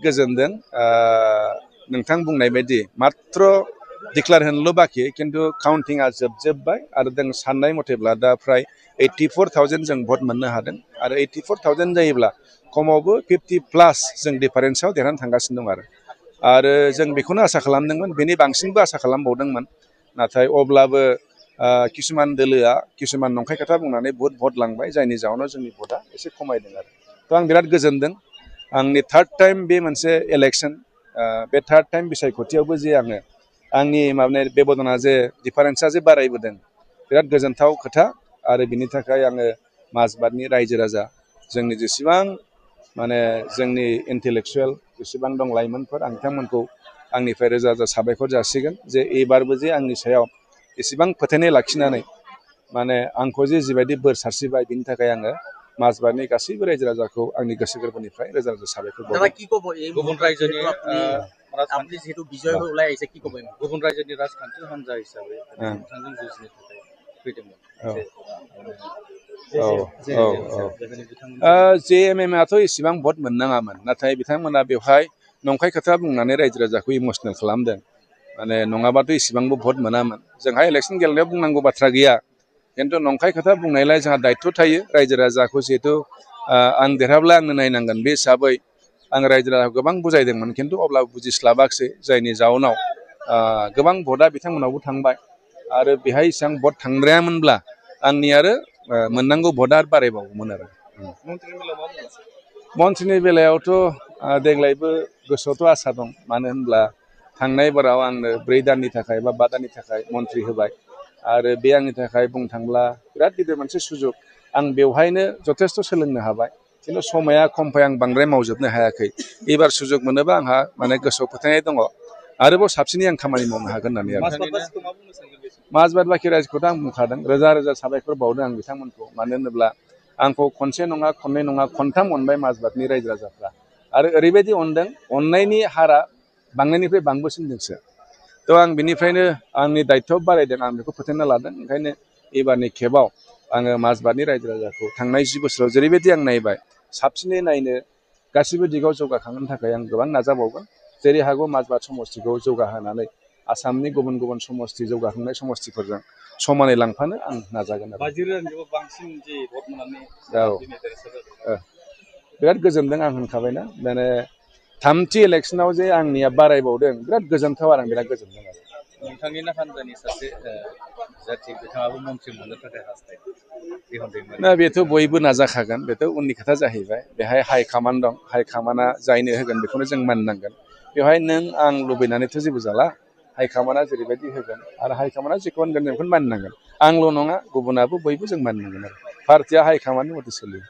गोजोनदों नोंथां बुंनाय बायदि मात्र डिक्लार होनोल' बाखि खिन्थु काउन्टिंआ जोबजोब्बाय आरो जों साननाय मथेब्ला दा फ्राय 84,000 जों भट मोननो हादों आरो 84,000 जायोब्ला खमावबो 50+ जों डिफारेन्सआव देरहानानै थांगासिनो दं आरो जों बेखौनो आसा खालामदोंमोन बेनि बांसिनबो आसा खालामबावदोंमोन नाथाय अब्लाबो किसुमान दोलोआ किसुमान नंखाय खोथा बुंनानै बहुत भट लांबाय जायनि जाहोनाव जोंनि भटआ एसे खमायदों थ' आं बिराद गोजोनदों आंनि थार्ड टाइम बे मोनसे इलेक्सन बे थार्ड टाइम बिसायख'थियावबो जे आङो आंनि माने बेबदना जे डिफारेन्सआ जे बारायबोदों बिराद गोजोनथाव खोथा आरो बिनि थाखाय आङो माजबातनि रायजो राजा जोंनि जेसेबां माने जोंनि इन्टेलेक्सुवेल जेसेबां दं लाइमोनफोर आं बिथांमोनखौ आंनिफ्राय रोजा रोजा साबायखर जासिगोन जे एबारबो जे आंनि सायाव एसेबां फोथायनाय लाखिनानै माने आंखौ जे जिबायदि बोर सारस्रिबाय बिनि थाखाय आङो माजबातनि गासैबो रायजो राजाखौ आंनि गोसो गोरबोनिफ्राय रोजा रोजा साबायखर बावो गुबुन रायजोनि আপনি যেহেতু বিজয় হয়ে ওলাই আইছে কি কবেন गुबुन रायजोनि राजखान्थि हान्जा हिसाबै नोंथांजों जुजिनो थाखाय फैदोंमोन JMM आथ' इसेबां भट मोननाङामोन नाथाय बिथांमोना बेवहाय नंखाय खोथा बुंनानै रायजो राजाखौ इमसनेल खालामदों माने नङाबाथ' इसेबांबो भट मोनामोन जोंहा इलेक्सन गेलेनायाव बुंनांगौ बाथ्रा गैया खिन्थु नंखाय खोथा बुंनायलाय जोंहा दायित्व थायो रायजो राजाखौ जिहेतु आं देरहाब्ला आंनो नायनांगोन बे हिसाबै आं रायजो राजाखौ गोबां बुजायदोंमोन खिन्थु अब्लाबो बुजिस्लाबाखिसै जायनि जाउनाव गोबां भटआ बिथांमोनावबो थांबाय आरो बेहाय इसेबां भट थांद्रायामोनब्ला आंनि आरो मोननांगौ भटआ बारायबावोमोन आरो मन्थ्रिनि बेलायावथ' देग्लायबो गोसोआवथ' आसा दं मानो होनब्ला थांनाय बाराव आंनो 4 दाननि थाखाय बा 5 दाननि थाखाय मन्थ्रि होबाय आरो बे आंनि थाखाय बुंनो थांब्ला बिराद गिदिर मोनसे सुजुग आं बेवहायनो जथेस्थ' सोलोंनो हाबाय खिन्थु समाया खमखाय आं बांद्राय मावजोबनो हायाखै एबार सुजुग मोनोबा आंहा माने गोसोआव फोथायनाय दङ आरोबाव साबसिनै आं खामानि मावनो हागोन होननानै माजबाट बाखि रायजोखौथ' आं बुंखादों रोजा रोजा साबायखर बावदों आं बिथांमोनखौ मानो होनोब्ला आंखौ खनसे नङा खननै नङा खनथाम अनबाय माजबातनि रायजो राजाफ्रा आरो ओरैबायदि अनदों अननायनि हारा बांनायनिफ्राय बांबोसिनदोंसो थ' आं बिनिफ्रायनो आंनि दायित्व बारायदों आं बेखौ फोथायना लादों ओंखायनो एबारनि खेबाव आङो माजबातनि रायजो राजाखौ थांनाय 10 बोसोराव जेरैबायदि आं नायबाय साबसिनै नायनो गासिबो दिगाव जौगाखांनो थाखाय आं गोबां नाजाबावगोन जेरै हागौ माजबाट समस्तिखौ जौगाहोनानै आसामनि गुबुन गुबुन समस्ति जौगाखांनाय समस्तिफोरजों समानै लांफानो आं नाजागोन बिराद गोजोनदों आं होनखाबायना माने थामथि इलेक्सनाव जे आंनिया बारायबावदों बिराद गोजोनथाव आरो आं बिराद गोजोनदों आरो नोंथांनिनो हान्जानि सासे जाथि बिथाङाबो मन्थ्रि मोननो थाखाय हास्थायदों ना बेथ' बयबो नाजाखागोन बेथ' उननि खोथा जाहैबाय बेहाय हाइकामान्ड दं हाइकामान्डआ जायनो होगोन बेखौनो जों मानिनांगोन बेवहाय नों आं लुबैनानैथ' जेबो जाला हाइकामान्डआ जेरैबायदि होगोन आरो हाइकामान्डआ जेखौ होनगोन जों बेखौनो मानिनांगोन आंल' नङा गुबुनाबो बयबो जों मानिनांगोन आरो पार्टिया हाइकामान्डनि मथे सोलियो